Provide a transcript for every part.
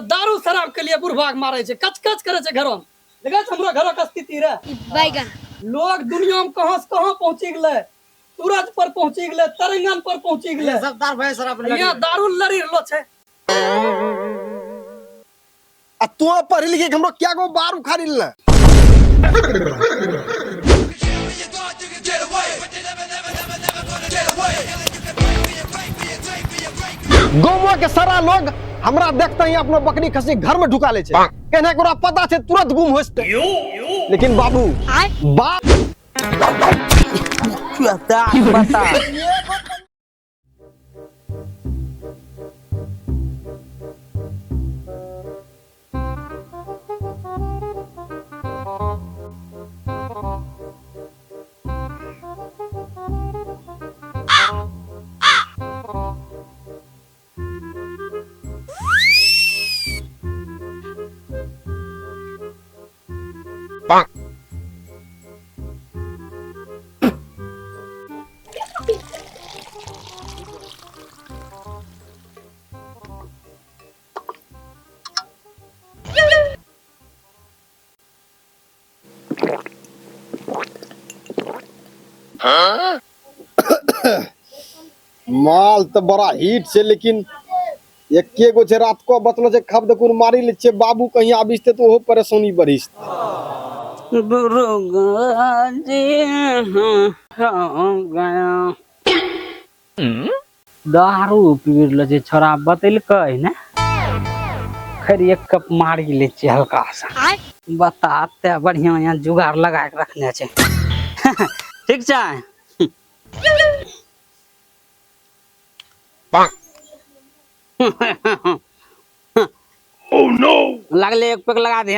दारू शराब के लिए बुढ़वा के मारे छै, कच कच करे छै घरो में। देखै छै हमरो घरक स्थिति रे। बैगन। लोग दुनिया में कहाँ से कहाँ पहुंची गेलै, सूरज पर पहुंची गेलै, तरंगन पर पहुंची गेलै। सब दारू भाई शराब यहाँ दारू लड़ी रहलो छै। आ तू पढ़ी लिखी के हमरो क्या गो बार उखाड़ी ले। गाँव के सारा लोग हमरा देखते ही अपनो बकरी खस्सी घर में ढुका ले छै, कहने के ओकरा पता छै तुरंत गुम हो जेतै। लेकिन बाबू बाप बता माल तो बड़ा हिट छै, लेकिन एके गो छै रात को बतलो छै खब देखून मारी ले छै बाबू कहीं आबिस ते तो ओहो परेशानी बढ़िस। दारू पी रहलो छै छोरा बतेलकै ने, खैर एक कप मारी लै छियै हल्का सा। बता ते बढ़िया यहाँ जुगाड़ लगा के रखने छै। ठीक छै। लगले एक पैक लगा दे।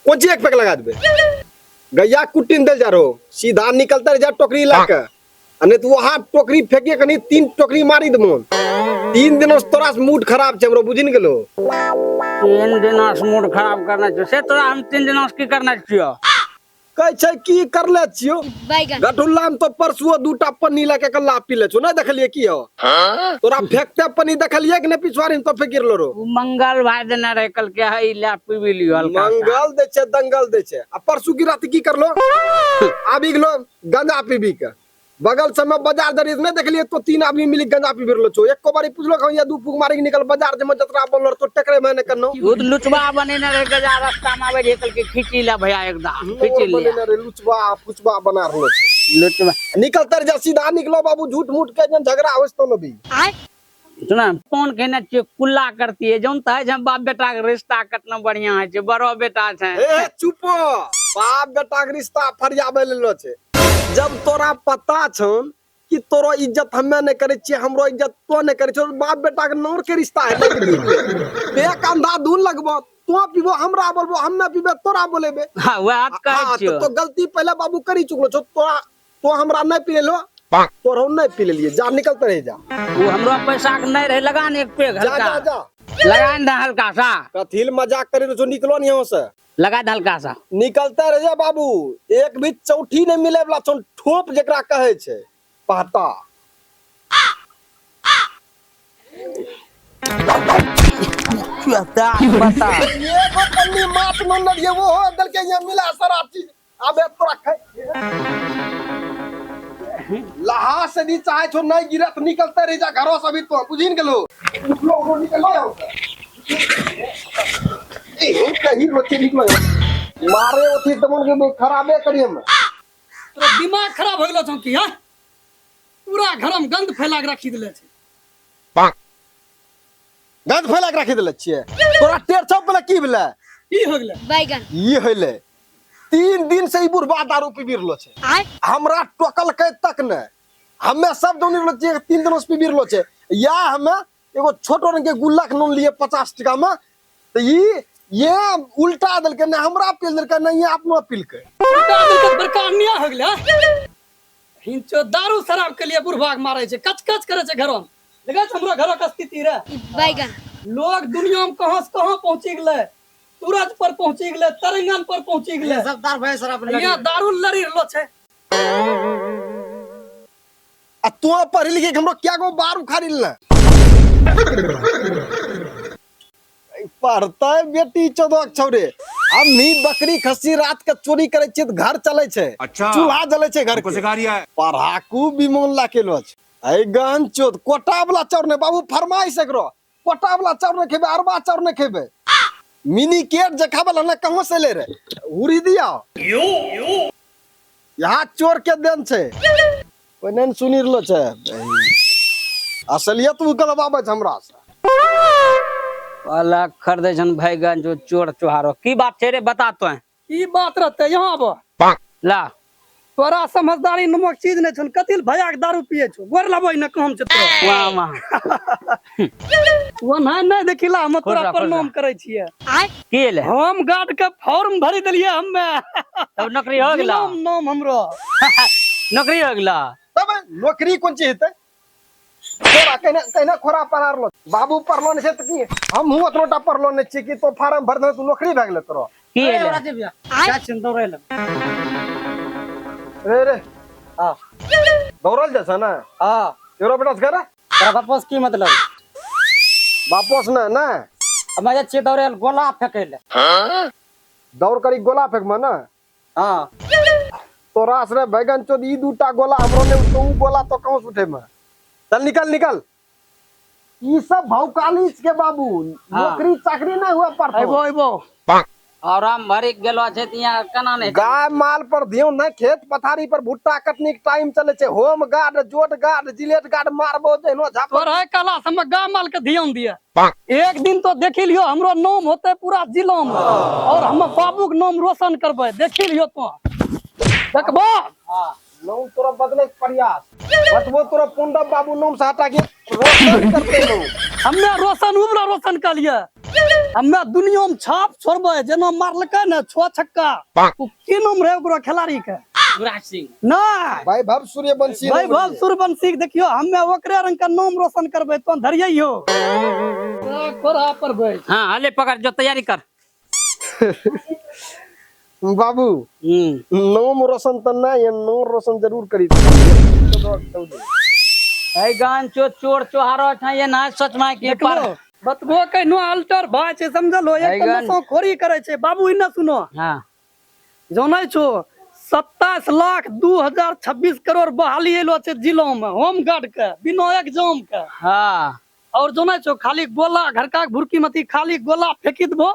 कोन चीज एक पैक लगा देबे? गैया कुट्टी ने देल जा रहो, सीधा निकलते रह जा टोकरी ला के, आ नहीं तो वहां टोकरी फेंके कनी 3 टोकरी मारी देबो। 3 दिन से तोरा से मूड खराब छै हमरो, बुझि ने गेलो? 3 दिन से मूड खराब करना छै से तोरा हम 3 दिन से की करना छियो? कहै छै की करले छियो? बैगन। गठुल्ला में तो परसुओ 2टा पन्नी लए के कल्ला पी ले छौ, नहीं देखलिए की हो? तोरा फेंकते पन्नी देखलिए कि नहीं? पिछवाड़ी में तो फेंक गिरलो रो। उ मंगल भाई देने रहे कल के हई ले पीबी लियो हल्का सा। मंगल दे छै दंगल दे छै। आ परसू की रात की करलो? आबि गेलो गंजा पीबी के। बगल से में बाजार दरी नहीं देखलिए तो 3 आदमी मिली गंजा पीबी रहलो छौ। एको बारी पुछलो कि या 2 फूक मारी के निकल बाजार जे में जतरा बनलो तो टकरे में ने करनो। उ तो लुचबा बनेने रहे गजा रास्ता में आबे रहे कल के खींची ले भैया एकदम खींची ले। बनेने रहे लुचबा फुचबा बना रहलो छौ। लुचबा निकलतर जा सीधा निकलो बाबू, झूठ मूठ के जन झगड़ा होइस तो न भी। सुना कौन कहने छियै कुल्ला करती है जौन त है जे बाप बेटा के रिश्ता कतना बढ़िया है छै, बड़ो बेटा छै। ए चुप, बाप बेटा के रिश्ता फरियाबै लेलो छै। जब तोरा पता छौन कि तोरो इज्जत हमे नहीं करे छियै, हमरो इज्जत तो नहीं करे छौ, बाप बेटा के नौर के रिश्ता है। एक अंधा धुन लगबो, तो पीबो हमरा बोलबो, हम ना पीबे तोरा बोलेबे। हां वएह त कहै हाँ, छियौ। तो गलती पहले बाबू करी चुकलो छौ, तोरा तो हमरा नहीं पी लेलो, तोरा नहीं पी लेलिए, जा निकलते रह जा। वो हमरो पैसा के नहीं रहे, लगा ने एक पेग जा, हल्का। जा, जा। लगा ने हल्का सा। कथिल मजाक करे छौ, निकलो नहीं यहाँ से। लगा दे हल्का सा। निकलते रह जा बाबू, एक भी चौठी नहीं मिले वाला छौ, ठोप जकरा कहै छै पहता। बता। एगो पन्नी माथ में न दिए, वो हो दल के यहाँ मिला सारा चीज। आबे तोरा खाइ। लहा से नी चाहे छो नहीं गिरत, निकलते रह जा घरों से अभी तो, बुझी न गेलो? निकलो, उठो, निकलो यहाँ से। ए, कहीं रोटी निकलो। मारे ओथी तमन के खराबे करिए हम। तोरा दिमाग खराब हो गेलो छौ की, हाँ? पूरा घर में गंध फैला के राखी देले छै। गंध फैला के राखी देले छियै। तोरा टेढ़ छौ पहिले की भेलै? की हो गेलै? बैगन। ई होइलै 3 दिन से ई बुढ़बा दारू पीबी रहलो छै। हमरा टोकलकै तक नै। हमे सब जानी रहलो छियै 3 दिन से पीबी रहलो छै। या हमे एगो छोटो रंग के गुल्लक नून लिए 50 टका में, त ई ये उल्टा देलकै, नै हमरा पील देलकै, नै ये अपनो पीलकै। उल्टा देलकै, बड़का अन्याय हो गेलै, हाँ? हिंचो दारू शराब के लिए बुढ़वा के मारे छै, कच कच करे छै घरो में। देखै छै हमरो घरक स्थिति रे। बैगन। लोग दुनिया में कहाँ से कहाँ पहुंची गेलै, सूरज पर पहुंची गेलै, तरंगन पर पहुंची गेलै। सब दारू भाई शराब यहाँ दारू लड़ी रहलो छै। आ तू पढ़ी लिखी के हमरो क्या गो बार उखाड़ी ले? पढ़तै बेटी चौदह छौरे। हम ही बकरी खस्सी रात के चोरी करे छियै तऽ घर चले छै। अच्छा। चूल्हा जले छै घर हमको के। सिखा रिया है। पढ़ाकू विमान ला के लो छै। ऐ गन चोद कोटा वाला चाउर ने बाबू फरमाइश एकरो कोटा वाला चाउर ने खेबे, अरबा चाउर ने खेबे, मिनी केट जे खाबल ना कहाँ से ले रे उड़ी दिया। यहाँ चोर के देन छै ओने सुनी रहलो छै। असलियत उ गलबाबै छै हमरा से। अलग खरीदै छन भैगन जो चोर चोहारो। की बात छै रे बता तो। की बात रहते यहाँ आबो। ला। तोरा समझदारी नमक चीज नहीं छन, कथी भैया के दारू पिए छो, गोर लबो न काम छै तोरा। वाह वाह। ओना नहीं देखिला हम तोरा खुश रह, खुश प्रणाम रह। करे छिए। की ले? हम गार्ड के फॉर्म भरी देलिए हम्मे। तब नौकरी हो गेला। नाम नाम हमरो। नौकरी हो गेला। तब नौकरी कोन चीज हेतै? तोरा कहना कहना खोरा पढ़ारलो बाबू पढ़लो नहीं छै त की हम हूं ओतनो पढ़लो नहीं छी कि तो फार्म भर देने तो नौकरी भए गेलै तोरा। की अरे, ले? राजीव भैया, जा छियन दौड़ै लए। रे रे। हाँ। दौड़ल जा छ ना? हाँ। तोरा बेटा से करे? तोरा वापस की मतलब? वापस ना ना। हम जा छियै दौड़ै लए, गोला फेकै लए। हाँ? दौड़ करी गोला फेकमा ना? हाँ। तोरा से रे बैगन चोद ई दूटा गोला हमरो ने तो ऊ गोला तो कहाँ से उठेमा? चल निकल निकल। ई सब भौकाली के बाबू। हाँ। नौकरी चाकरी नहीं हुआ पर। अइबो अइबो। और हम भरी गेलो छै त यहाँ केना नहीं? गाय माल पर ध्यान नहीं, खेत पथारी पर भुट्टा कटनी के टाइम चले छै। होम गार्ड, जोट गार्ड, जिलेट गार्ड मारबो जहनो झापड़। तोरा है कला से हम गाय माल के ध्यान दिया। एक दिन तो देखी लियो हमरो नाम होते पूरा जिला में और हम बाबू के नाम रोशन करबे, देखी लियो तो। देखबो? हाँ। नाम तोरा बदले के प्रयास। बतबो तोरा पुंडा बाबू नाम से हटा के रोशन करते लोग। हमने रोशन उबला रोशन कर लिया। हमे दुनिया में छाप छोड़बे, जेना मारलकै ने 6 छक्का। उ की नाम रहे ओकरो खिलाड़ी के? युवराज सिंह। नहीं। वैभव सूर्यवंशी नाम वैभव रहे। सूर्यवंशी के देखियो हमे ओकरे रंग के नाम रोशन करबे, तो धरियौ। कोरा पर बैठ। हाँ, हले पकड़ जो तैयारी कर। बाबू, नाम रोशन त नहीं है, नाम रोशन जरूर करी। ऐ गान चो चोर चोहारो छ ये ना सच में की देखलो, पर। बतबो कहनो अल्टर भाई छै समझलो, एक ऐ तो गान। नशा खोरी करे छै बाबू, इना सुनो। हाँ। जानै छो 27,02,026 करोड़ बहाली एलो छै जिला में होम गार्ड के बिना एग्जाम के। हाँ। और जानै छो खाली गोला घरका के भुरकी मती खाली गोला फेंकी देबो।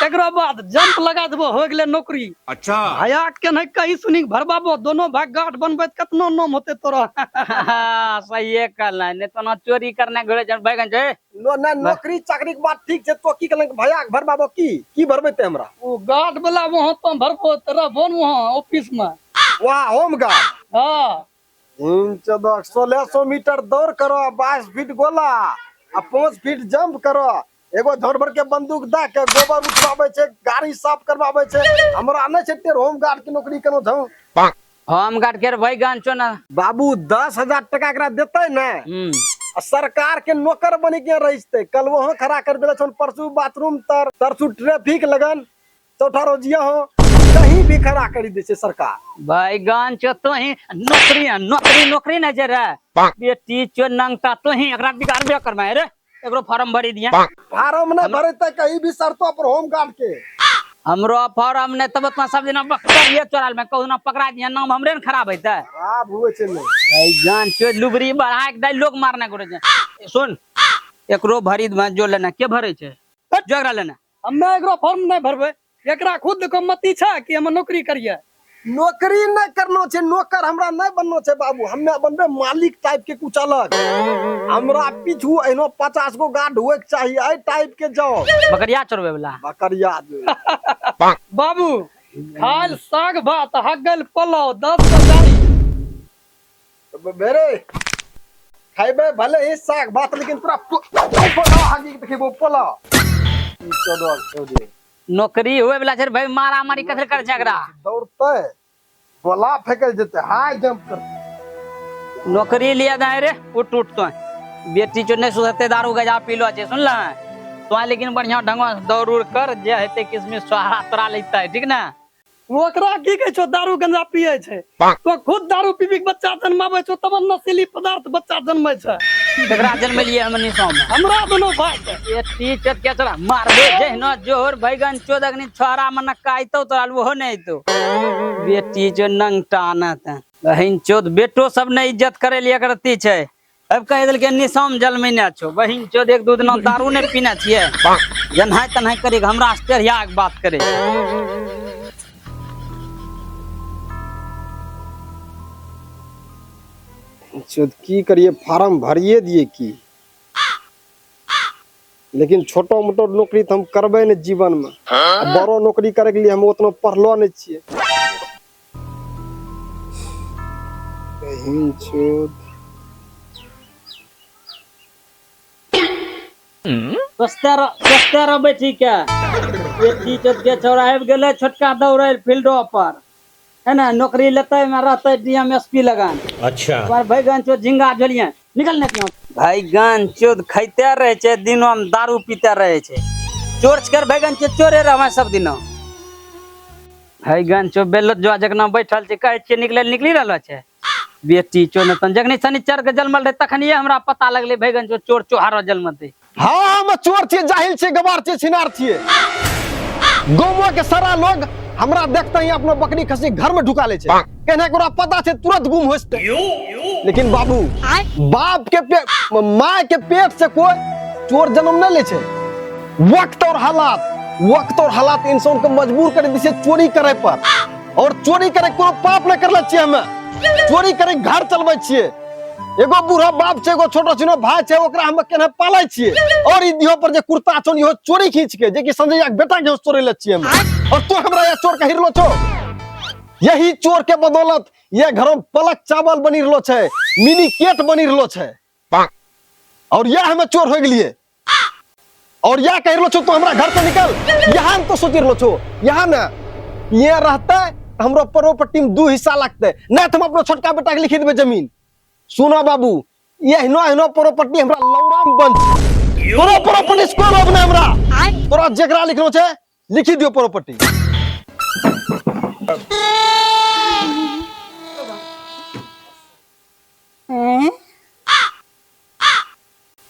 एकरा बाद जंप लगा देबो, हो गेलै नौकरी। अच्छा। भैया के नहीं कहीं सुनी भरबाबो, दोनों भाग गार्ड बनबे कतनो नाम होते तोरा। हाँ, सही है कहला, नहीं तो ना चोरी करने घुरे जन बैगन छै। नो, ना, नौकरी चाकरी के बात ठीक छै, तो की कहलन भैया के भरबाबो की? की भरबे ते हमरा? ओ गार्ड वाला वहां तो भरबो, त रहबो न वहां ऑफिस में। वाह, होम गार्ड। हाँ। तीन चौदह, 1600 मीटर दौड़ करो, 22 फीट गोला आ 5 फीट जंप करो। एगो झोर भर के बंदूक दा के गोबर उठवाबै छै, गाड़ी साफ करवाबै छै। हमरा नहि छै टेर होम गार्ड के नौकरी केनो छौ। होम गार्ड के भाई गान छौ ना। बाबू 10,000 टका एकरा देतै ने, आ सरकार के नौकर बनी के रहितै। कल वहां खड़ा कर देले छन, परसू बाथरूम तर, तरसू ट्रैफिक लगन, चौथा रोजिया हो, कहीं भी खड़ा करी दे छै सरकार। भाई गान छौ तो ही नौकरी नौकरी नौकरी नहीं जे रे। बेटी चो नंगता तो ही एकरा बिगाड़बे करबै रे। एकरो फार्म भरी दिया। फार्म नहीं भरे त कहीं भी शर्तों पर होम गार्ड के। हमरो फार्म नहीं तब उतना सब दिन बक्सर ये चोराल में कहू ना पकड़ा दिया, नाम हमरे न खराब हेतै। खराब हुए छै ने। भाई जान चो लुबरी बढ़ा के दाई लोग मारने करे छै। ए, सुन एकरो भरी दे जो लेना के भरे छै? जो एकरा लेना। हमे एकरो फॉर्म नहीं भरबै, एकरा खुद को मती छै कि हम नौकरी करिए। नौकरी नहीं करनो छै, नौकर हमरा नहीं बननो छै बाबू, हमे बनबे मालिक टाइप के कुछ अलग। हमरा पीछू एहनो 50 गो गार्ड हुए के चाहिए, एहि टाइप के जाओ। बकरिया चोरबे वाला। बकरिया जो। बाबू खाल साग भात हगल पुलाव 10 गो गाड़ी। बेरे खाइबे भले ही साग भात, लेकिन तोरा पुलाव हागी के देखेबो पुलाव। ई चोदर चोदे। नौकरी हुए वाला छै भाई, मारा मारी कथि कर छै एकरा? दौड़ते गोला फेकल जेते, हाई जंप करते। नौकरी लिया दाए रे, उठ उठ तो बेटी चो नहीं सुधरते, दारू गजा पीलो छै सुनला तो, लेकिन बढ़िया ढंग से दौड़ उड़ कर जे हेते किसमिस सोहारा तोरा लेतै, ठीक ना? ओकरा की कहै छौ दारू गंजा पिए छै, तो खुद दारू पीबी के बच्चा जन्माबै छौ, तब नशीली पदार्थ बच्चा जन्मै छै। केकरा जन्मेलियै हम निशां में? हमरा दुनू भाई के। ए टी चत के छोरा मारबे जहिना जोर बैगन चोदकनी छोरा मन काइतो तोरा ओहो नहीं अइतो। बेटी जो नंगटा न त बहिन चोद बेटो सब नहीं इज्जत करे लिए करती छै। अब कह देलकै निशाम जलमैने छौ बहिन चोद, एक दू दिना दारू नहीं पीने छियै, जन्हाय तन्हाय करी हमरा से टेढ़िया के बात करे। चोद की करिए, फार्म भरिए दिए की, लेकिन छोटो मोटो नौकरी तो हम करबै ने जीवन में। बड़ो नौकरी करे के लिए हम उतना पढ़लो नहीं छियै। बहिन चोद सोचते रह बैठी के बेटी चोद के छौड़ा आबि गेलै छोटका दौड़ै फील्डो पर है ना, नौकरी लेतै में रहतै डीएम एसपी लगन। अच्छा पर भैगन चोद झिंगा झोलिए निकल ने क्यों। भैगन चोद खाइते रहे छै दिनो में, दारू पीते रहे छै, चोर कर भैगन चोद चोरे रहबै सब दिनो। भैगन चोद बेलो जुआ जखना बैठल छै कहै छियै निकले निकली रहल छै। बेटी चोद तन जखनी शनिचर के जन्मल रहे तखनिये हमरा पता लगलै भैगन चोद चोर चोहारो जन्मतै। हाँ हम चोर छियै, जाहिल छियै, गवार छियै, छिनार छियै। गाँव के सारा लोग हमरा देखते ही अपना बकरी खस्सी घर में ढुका ले छै, कहने के ओकरा पता छै तुरंत गुम हो जेतै। लेकिन बाबू बाप के पेट माय के पेट से कोई चोर जन्म नहीं ले छै। वक्त और हालात, वक्त और हालात इंसान के मजबूर कर दै छै चोरी करे पर। और चोरी करे कोनो पाप नहीं करले छियै हमे, चोरी करे घर चलबै छियै। एगो बूढ़ा बाप छै, एगो छोटो छिनो भाई छै, ओकरा हम केना पालै छियै। और ई देह पर जे कुर्ता छौ इहो चोरी खींच के, जे कि संजय के बेटा के चोरी ले छियै हम। और तू हमरा ये चोर के हिरलो छौ। यही चोर के बदौलत ये घर में पलक चावल बनी रहलो छै, मिनी केट बनी रहलो छै। और यह हमें चोर हो गेलिए। और यह कह रहलो छौ तू हमरा घर से निकल। यहाँ तो सोच रहलो छौ, यहाँ न ये रहते हमरो प्रॉपर्टी में 2 हिस्सा लगते, नहीं तो हम अपनो छोटका बेटा के लिखी देबे जमीन। सुनो बाबू, ये हिनो हिनो प्रॉपर्टी हमरा लौड़ा में बंद छै। तोरो प्रॉपर्टी से कोई लोभ नहीं हमरा। तोरा जेकरा लिखनो छै लिखी दियो प्रॉपर्टी।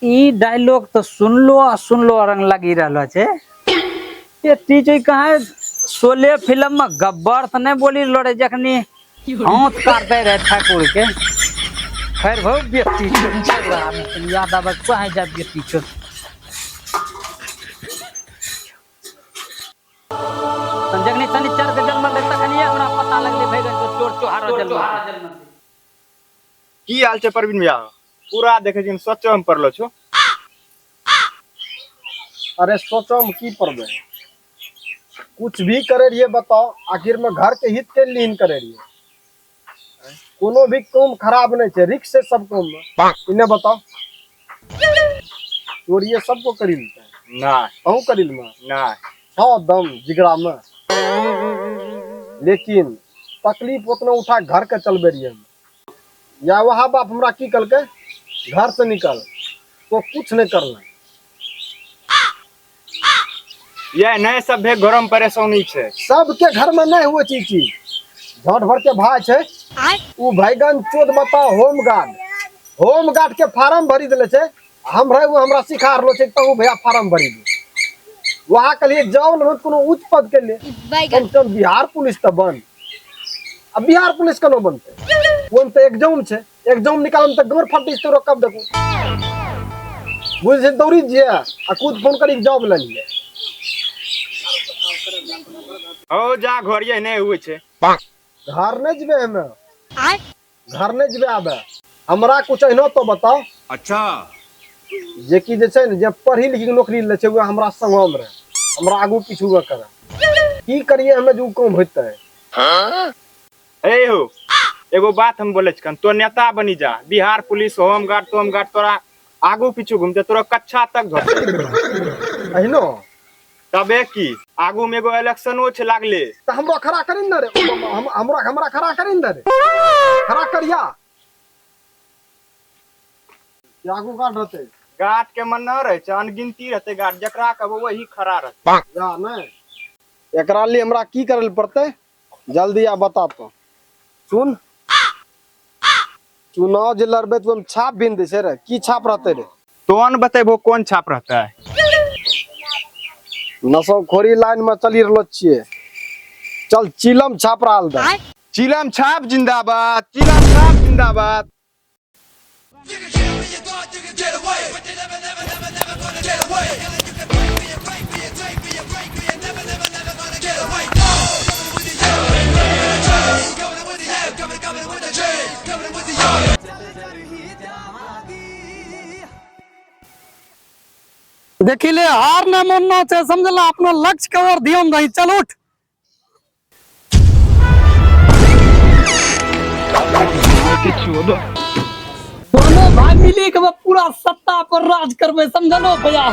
ई डायलॉग तो सुनलो आ सुनलो रंग लगी रहलो छै। ये टीचर कहाँ शोले फिल्म में गब्बर तो नहीं बोली रहलो रे, जखनी हाथ काटते रहे ठाकुर के। खैर भौ बेटी चोद, याद आवे कहाँ जा बेटी चोद। जखनी शनिचर के जन्म रहे तखनिये हमरा पता लगलै भैगन चोर चोहारो जन्म। की हाल छै प्रवीण भैया? पूरा देखे छी सोचो में पड़लो छो। अरे सोचो में की पड़बे, कुछ भी करे रहिए बताओ, आखिर में घर के हित के लिए करे रहिए। कोनो भी काम खराब नहीं छै, रिक्स से सब काम में। इन्हें बताओ चोरिए सबको करी लेते हैं ना, अहूँ करी में ना छो दम जिगरा में, लेकिन तकलीफ उतना उठा घर के चलबे रहिए हम। या वहाँ बाप हमरा की कलके घर से निकल तो कुछ नहीं करना। ये नहीं सब भे घर में परेशानी छे, सबके घर में नहीं हुए चीज चीज। झट भर के भाई छे उ भाईगन चोद बताओ होमगार्ड, होमगार्ड के फार्म भरी दिले छे। हम रहे वो हमरा सिखा रहलो छे त उ भैया फार्म भरी दे। वहाँ के लिए जाओ न कोनो उच्च पद के लिए, कम से कम बिहार पुलिस त बन। अब बिहार पुलिस केना बनते, ओहिमे त एग्जाम छे, एग्जाम निकालम त गोर फटी तोरो कब देखू बुझ दौड़ी जे आ खुद फोन करी जॉब ले लिए। हो जा घर ये नहीं हुए छे। घर नहीं जबे हमे, घर नहीं जबे आबे हमरा कुछ एहनो तो बताओ। अच्छा जे कि जे छै ने जे पढ़ी लिखी के नौकरी ले छै वह हमरा संगम रहे, हमरा आगू पीछू वह करे। की करिए हमें जो काम होते। ए हो एगो बात हम बोले छन, तो नेता बनी जा, बिहार पुलिस होमगार्ड तोमगार्ड तोरा आगू पीछू घूमते तोरा कच्छा तक धोते। एहनो तबे की आगू में एगो इलेक्शनो छे लागले त हमरो खड़ा करिन न रे, हमरा हमरा खड़ा करिन न रे, खड़ा करिया आगू गार्ड रहते। गार्ड के मन न रहे छै, अनगिनती रहते गार्ड, जकरा कहबो वही खड़ा रहते। जा नहीं एकरा लिए हमरा की करे पड़ते जल्दी आ बता तो। सुन चुनाव जे लड़बै तऽ ओहिमे छाप भी दै छै रे, की छाप रहतै रे? तोन बतेबो कोन छाप रहतै। नशाखोरी लाइन में चली रहलो छियै, चल चिलम छाप रहल दे। चिलम छाप जिंदाबाद, चिलम छाप जिंदाबाद। देखी ले, हार न मानना छै, समझला? अपनो लक्ष्य के ओर ध्यान दही। चल उठ। दोनों भाई मिली के पूरा सत्ता पर राज करबै, समझलो भैया?